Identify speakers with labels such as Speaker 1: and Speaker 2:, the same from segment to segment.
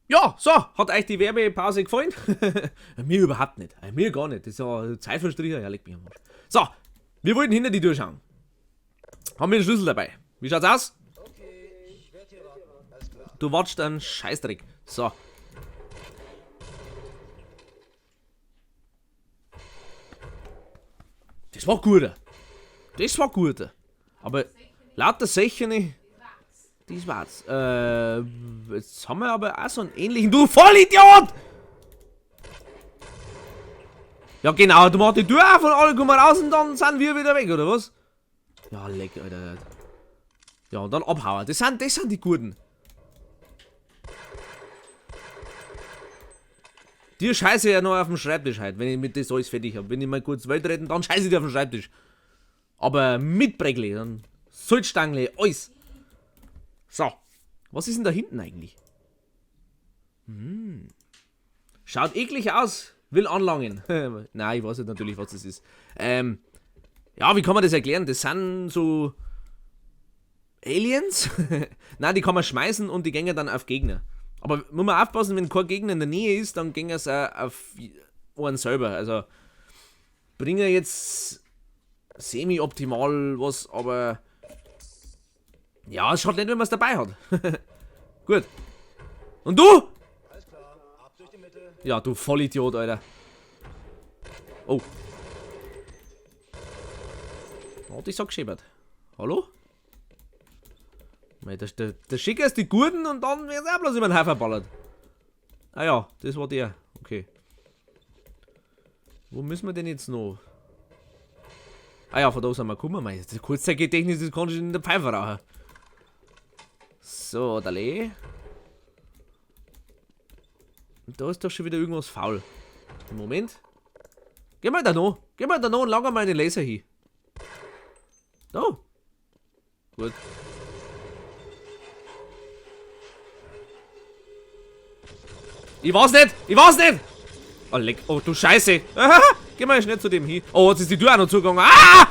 Speaker 1: Ja, so, hat euch die Werbepause gefallen? Mir überhaupt nicht. Mir gar nicht. Das ist ja Zeit verstrichen. Ja, leck mich am Arsch. So, wir wollten hinter die Tür schauen. Haben wir den Schlüssel dabei? Wie schaut's aus?
Speaker 2: Okay, ich werde hier warten. Alles klar.
Speaker 1: Du wartest einen Scheißdreck. So. Das war gut. Das war gut. Aber lauter Sechene. Das war's. Jetzt haben wir aber auch so einen ähnlichen. Du Vollidiot! Ja genau, du machst die Tür auf und alle kommen raus und dann sind wir wieder weg, oder was? Ja, leck, Alter. Ja, und dann abhauen. Das sind die Guten. Die scheiße ja noch auf dem Schreibtisch heute, wenn ich mit das alles fertig hab. Wenn ich mal kurz Welt retten, dann scheiße ich die auf dem Schreibtisch. Aber mit Bräckli, dann Salzstangle, alles. So, was ist denn da hinten eigentlich? Schaut eklig aus, will anlangen. Nein, ich weiß nicht natürlich, was das ist. Ja, wie kann man das erklären? Das sind so Aliens? Nein, die kann man schmeißen und die gehen dann auf Gegner. Aber muss man aufpassen, wenn kein Gegner in der Nähe ist, dann gehen sie auch auf einen selber. Also bringen jetzt semi-optimal was, aber ja, es schaut nicht, wenn man's dabei hat. Gut. Und du?
Speaker 2: Alles klar, ab durch die Mitte.
Speaker 1: Ja, du Vollidiot, Alter. Oh. Hat dich so geschäbert. Hallo? Mei, der Schicker ist die Gurten und dann wird's auch bloß über den Haufen ballert. Ah ja, das war der. Okay. Wo müssen wir denn jetzt noch? Ah ja, von da sind wir gekommen. Mei, das Kurzzeitgedächtnis, das kannst du in der Pfeife rauchen. So, da le. Und da ist doch schon wieder irgendwas faul. Moment. Geh mal da noch. Geh mal da noch und lager mal den Laser hin. Da. Gut. Ich weiß nicht! Ich weiß nicht! Oh, leck. Oh, du Scheiße! Geh mal schnell zu dem hin. Oh, jetzt ist die Tür auch noch zugegangen. Ah!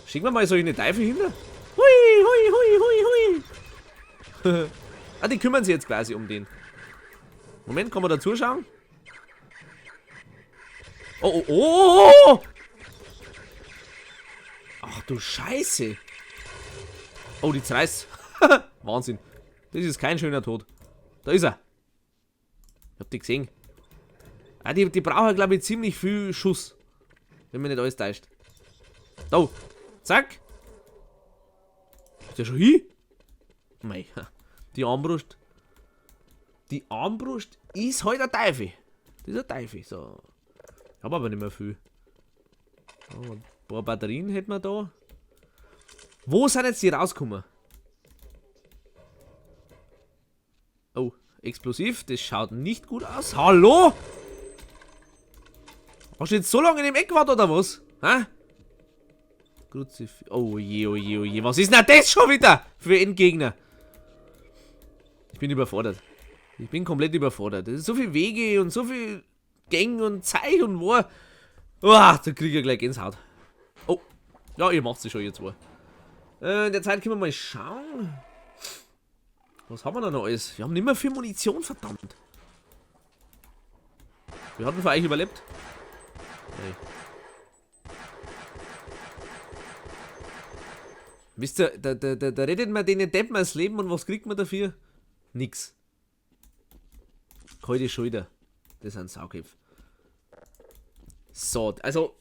Speaker 1: Schicken wir mal so eine Teufel hinter. Hui, hui, hui, hui, hui. Ah, die kümmern sich jetzt quasi um den. Moment, kann man da zuschauen? Oh, oh, oh, oh, oh. Ach du Scheiße. Oh, die zerreißt. Wahnsinn. Das ist kein schöner Tod. Da ist er. Ich hab die gesehen. Ah, die brauchen, glaub ich, ziemlich viel Schuss. Wenn mich nicht alles täuscht. Da. Zack. Ist der schon hin? Mei. Die Armbrust. Die Armbrust ist halt ein Teufel. Das ist ein Teufel. So. Ich hab aber nicht mehr viel. Oh, ein paar Batterien hätten wir da. Wo sind jetzt die rausgekommen? Oh, explosiv. Das schaut nicht gut aus. Hallo? Hast du jetzt so lange in dem Eck gewartet oder was? Hä? Kruzif. Oh je, oh je, oh je. Was ist denn das schon wieder für Endgegner? Ich bin überfordert. Ich bin komplett überfordert. Das ist so viel Wege und so viel Gänge und Zeug und wo. Uah, da krieg ich ja gleich Gänsehaut. Oh. Ja, ihr macht sie schon, ihr zwei. In der Zeit können wir mal schauen. Was haben wir da noch alles? Wir haben nicht mehr viel Munition, verdammt. Wir hatten für euch überlebt. Nee. Wisst ihr, da rettet man denen Deppen das Leben und was kriegt man dafür? Nix. Kalte Schulter. Das sind Sauköpfe. So, also.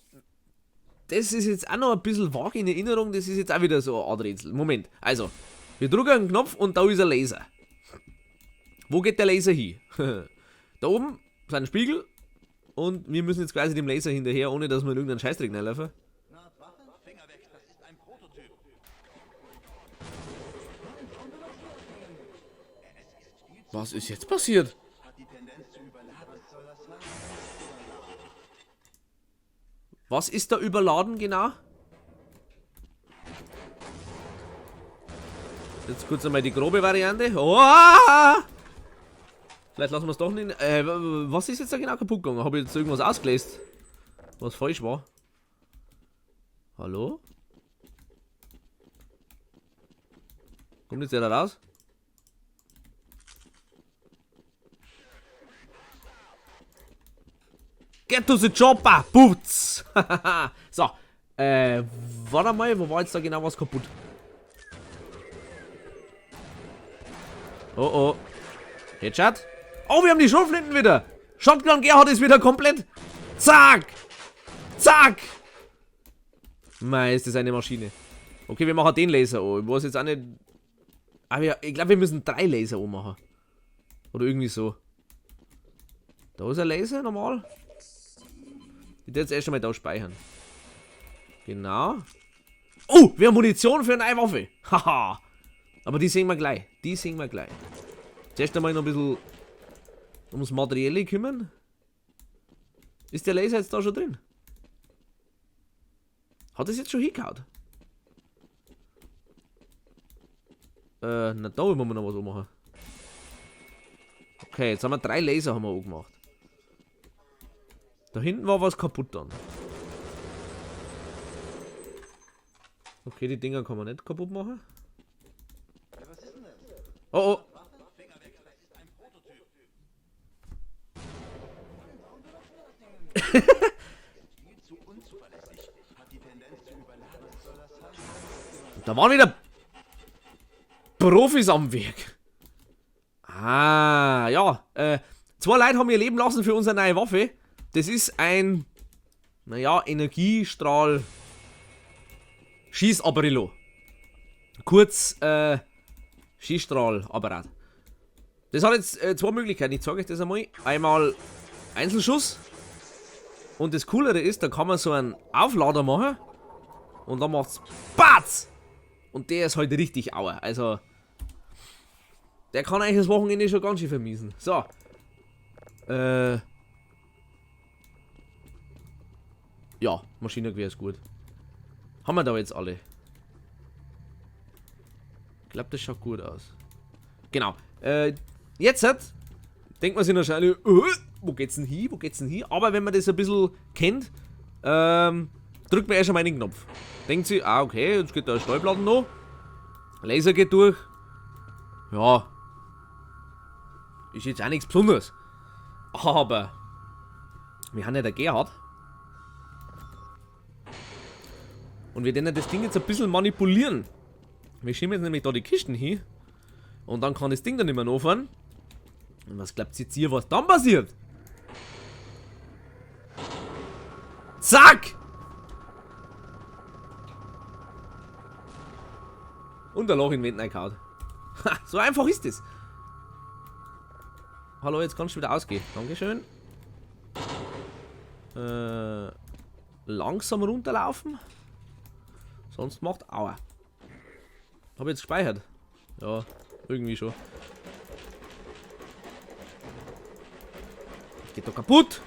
Speaker 1: Das ist jetzt auch noch ein bisschen vage in Erinnerung. Das ist jetzt auch wieder so eine Art Rätsel. Moment, also. Wir drücken einen Knopf und da ist ein Laser. Wo geht der Laser hin? Da oben ist ein Spiegel. Und wir müssen jetzt quasi dem Laser hinterher, ohne dass wir in irgendeinen Scheißdreck reinlaufen. Was ist jetzt passiert? Was ist da überladen genau? Jetzt kurz einmal die grobe Variante. Oh! Vielleicht lassen wir es doch nicht. Was ist jetzt da genau kaputt gegangen? Hab ich jetzt irgendwas ausgelesen? Was falsch war? Hallo? Kommt jetzt der da raus? Get to the chopper! Putz! So. Warte mal, wo war jetzt da genau was kaputt? Oh oh. Headshot. Oh, wir haben die Schrotflinten wieder. Shotgun Gerhard ist wieder komplett. Zack! Zack! Mei, ist das eine Maschine. Okay, wir machen den Laser an. Ich weiß jetzt auch nicht. Aber ich glaube, wir müssen 3 Laser anmachen. Oder irgendwie so. Da ist ein Laser, normal. Ich werde jetzt erst einmal da speichern. Genau. Oh, wir haben Munition für eine neue Waffe. Haha. Aber die sehen wir gleich. Die sehen wir gleich. Zuerst einmal noch ein bisschen ums Materielle kümmern. Ist der Laser jetzt da schon drin? Hat das jetzt schon hingehauen? Na da wollen wir noch was anmachen. Okay, jetzt haben wir 3 Laser haben wir angemacht. Da hinten war was kaputt dann. Okay, die Dinger kann man nicht kaputt machen. Oh, oh. Da waren wieder Profis am Werk. Ah, ja. 2 Leute haben ihr Leben lassen für unsere neue Waffe. Das ist ein, naja, Energiestrahl Schießapparillo. Kurz, Schießstrahlapparat. Das hat jetzt 2 Möglichkeiten. Ich zeige euch das einmal. Einmal Einzelschuss. Und das Coolere ist, da kann man so einen Auflader machen. Und dann macht's BATZ! Und der ist heute richtig aua. Also, der kann eigentlich das Wochenende schon ganz schön vermiesen. So. Ja, Maschinengewehr ist gut. Haben wir da jetzt alle? Ich glaub, das schaut gut aus. Genau. Jetzt hat, denkt man sich wahrscheinlich, wo geht's denn hin? Wo geht's denn hin? Aber wenn man das ein bisschen kennt, drückt man erst einmal den Knopf. Denkt sich, ah, okay, jetzt geht da ein Stahlplatten noch. Laser geht durch. Ja. Ist jetzt auch nichts Besonderes. Aber wir haben ja der Gerhard. Und wir werden das Ding jetzt ein bisschen manipulieren. Wir schieben jetzt nämlich da die Kisten hin. Und dann kann das Ding dann nicht mehr nachfahren. Und was glaubt ihr jetzt hier, was dann passiert? Zack! Und ein Loch in den Wänden reingehauen. Ha, so einfach ist es. Hallo, jetzt kannst du wieder ausgehen. Dankeschön. Langsam runterlaufen. Sonst macht Aua. Hab ich jetzt gespeichert? Ja, irgendwie schon. Geht doch kaputt!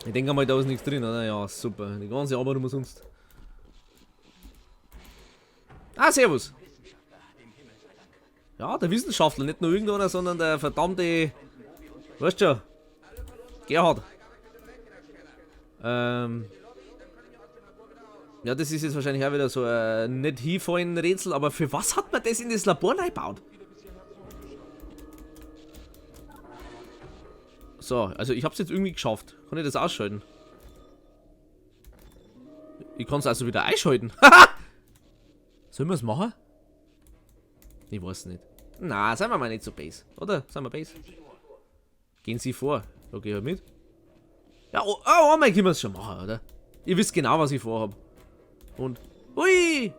Speaker 1: Ich denke mal, da ist nichts drin, oder? Ja, super. Die ganze Arbeit umsonst. Ah, servus! Ja, der Wissenschaftler, nicht nur irgendeiner, sondern der verdammte... Weißt du schon? Gerhard. Ja, das ist jetzt wahrscheinlich auch wieder so ein nicht hinfallen Rätsel, aber für was hat man das in das Labor reingebaut? So, also ich hab's jetzt irgendwie geschafft. Kann ich das ausschalten? Ich kann's also wieder einschalten. Sollen wir's machen? Ich weiß nicht. Na, seien wir mal nicht so base, oder? Seien wir base? Gehen Sie vor. Okay, halt mit. Ja, oh, oh, einmal können wir's schon machen, oder? Ihr wisst genau, was ich vorhab. Und. Ui!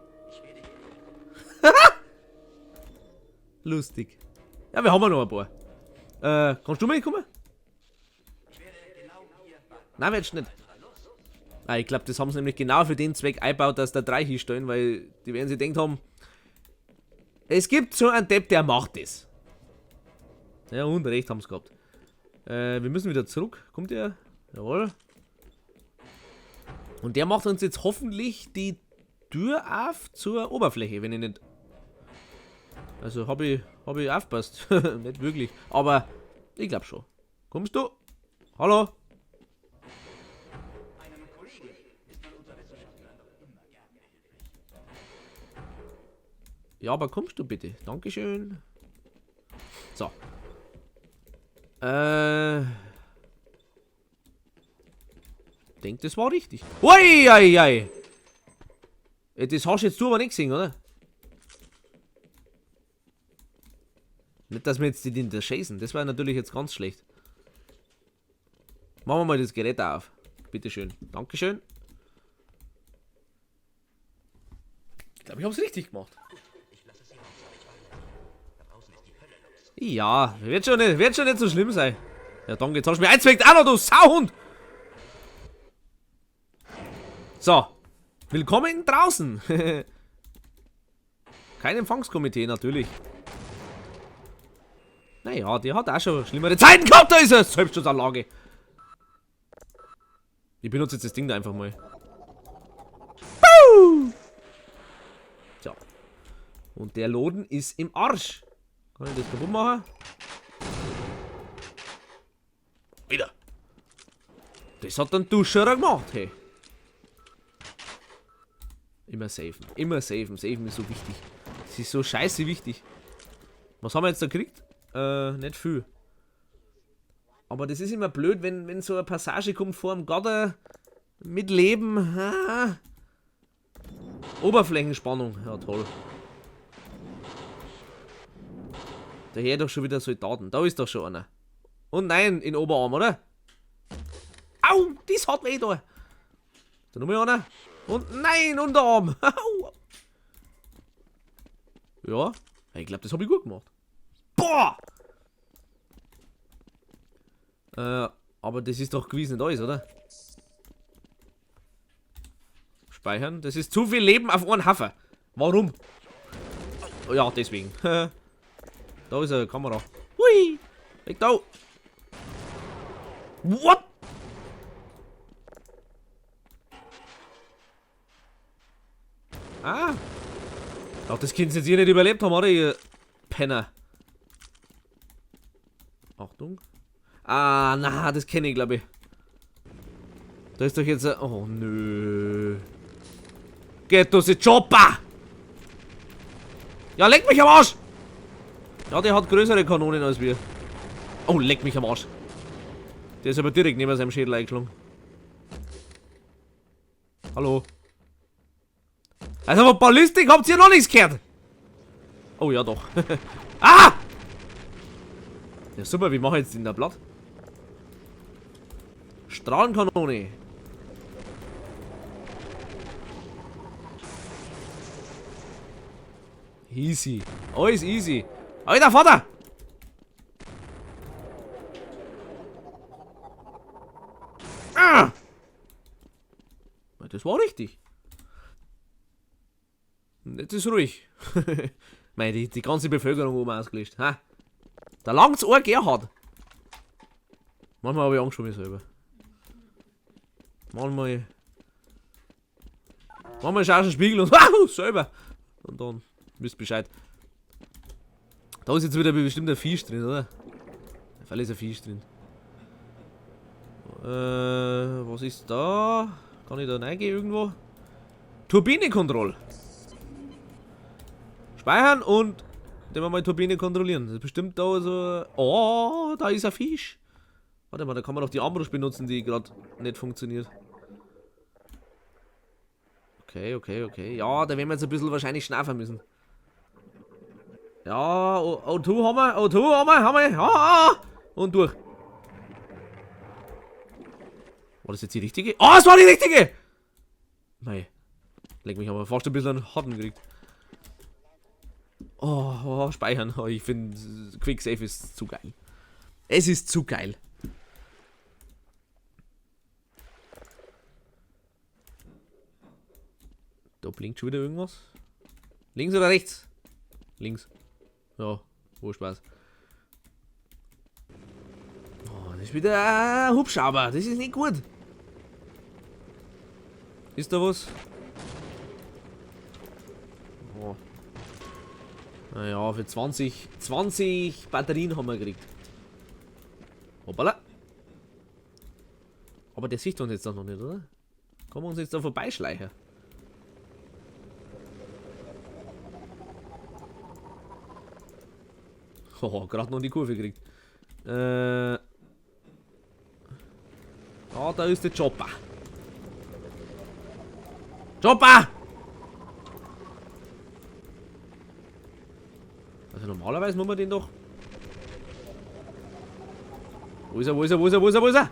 Speaker 1: Lustig. Ja, wir haben ja noch ein paar. Kannst du mitkommen? Nein, willst du nicht. Ah, ich glaub, das haben sie nämlich genau für den Zweck eingebaut, dass da 3 hinstellen, weil die werden sich gedacht haben, es gibt so einen Depp, der macht das. Ja, und recht haben's gehabt. Wir müssen wieder zurück. Kommt der? Jawohl. Und der macht uns jetzt hoffentlich die Tür auf zur Oberfläche, wenn ich nicht... Also hab ich aufgepasst. Nicht wirklich. Aber ich glaub schon. Kommst du? Hallo? Ja, aber kommst du bitte? Dankeschön. So. Denke, das war richtig. Ui, ui, ui. Das hast jetzt du aber nicht gesehen, oder? Nicht, dass wir jetzt die da schießen. Das war natürlich jetzt ganz schlecht. Machen wir mal das Gerät auf. Bitteschön. Dankeschön. Ich glaube, ich hab's richtig gemacht. Ja, wird schon nicht so schlimm sein. Ja, danke. Jetzt hast du mir eins auch noch, du Sauhund! So. Willkommen draußen. Kein Empfangskomitee, natürlich. Naja, der hat auch schon schlimmere Zeiten gehabt. Da ist es! Selbstschutzanlage. Ich benutze jetzt das Ding da einfach mal. Puh! So. Und der Loden ist im Arsch. Kann ich das kaputt machen? Wieder. Das hat ein Duscherer gemacht, hey. Immer safen. Immer safen. Safen ist so wichtig. Das ist so scheiße wichtig. Was haben wir jetzt da gekriegt? Nicht viel. Aber das ist immer blöd, wenn so eine Passage kommt vor dem Gatter mit Leben. Ah. Oberflächenspannung. Ja, toll. Daher doch schon wieder Soldaten. Da ist doch schon einer. Und nein, in Oberarm, oder? Au, das hat weh da. Da noch mal einer. Und nein, Unterarm. Au. Ja, ich glaube, das habe ich gut gemacht. Boah! Aber das ist doch gewiss nicht alles, oder? Speichern. Das ist zu viel Leben auf einen Haufen. Warum? Ja, deswegen. Da ist eine Kamera. Hui! Weg da! What? Ah! Doch, das Kind jetzt hier nicht überlebt haben, oder? Ihr Penner. Achtung. Ah, na, das kenne ich, glaube ich. Da ist doch jetzt ein... Oh, nö. Geht das jetzt Chopper! Ja, leck mich am Arsch! Ja, der hat größere Kanonen als wir. Oh, leck mich am Arsch. Der ist aber direkt neben seinem Schädel eingeschlagen. Hallo. Also, aber Ballistik habt ihr noch nichts gehört. Oh ja, doch. Ah! Ja, super, wie mache ich jetzt den da platt? Strahlenkanone. Easy. Alles easy. Alter Vater! Ah! Das war richtig. Jetzt ist ruhig. Meine, die ganze Bevölkerung oben ausgelöscht. Ha? Da langt's ein Gerhard. Manchmal habe ich Angst vor mir selber. Manchmal. Manchmal schaust du in den Spiegel und wow, selber. Und dann wisst Bescheid. Da ist jetzt wieder bestimmt ein Fisch drin, oder? Da ist ein Fisch drin. Was ist da? Kann ich da reingehen irgendwo? Turbinekontrolle. Speichern und dann wir mal Turbine kontrollieren. Das ist bestimmt da so. Oh, da ist ein Fisch. Warte mal, da kann man doch die Armbrust benutzen, die gerade nicht funktioniert. Okay, okay, okay. Ja, da werden wir jetzt ein bisschen wahrscheinlich schnaufen müssen. Ja, O2 haben wir, O2 haben wir, ja, und durch. War das jetzt die richtige? Oh, es war die richtige! Nein. Leck mich, aber fast ein bisschen einen Harten gekriegt. Oh, oh, speichern. Oh, ich finde, Quick Save ist zu geil. Es ist zu geil. Da blinkt schon wieder irgendwas. Links oder rechts? Links. Ja, wo Spaß. Oh, das ist wieder ein Hubschrauber. Das ist nicht gut. Ist da was? Oh. Naja, für 20 Batterien haben wir gekriegt. Hoppala. Aber der sieht uns jetzt noch nicht, oder? Kann man uns jetzt da vorbeischleichen? Oh, gerade noch die Kurve gekriegt. Ah, da ist der Chopper. Chopper! Also normalerweise muss man den doch... Wo ist er, wo ist er, wo ist er, wo ist er, wo ist er?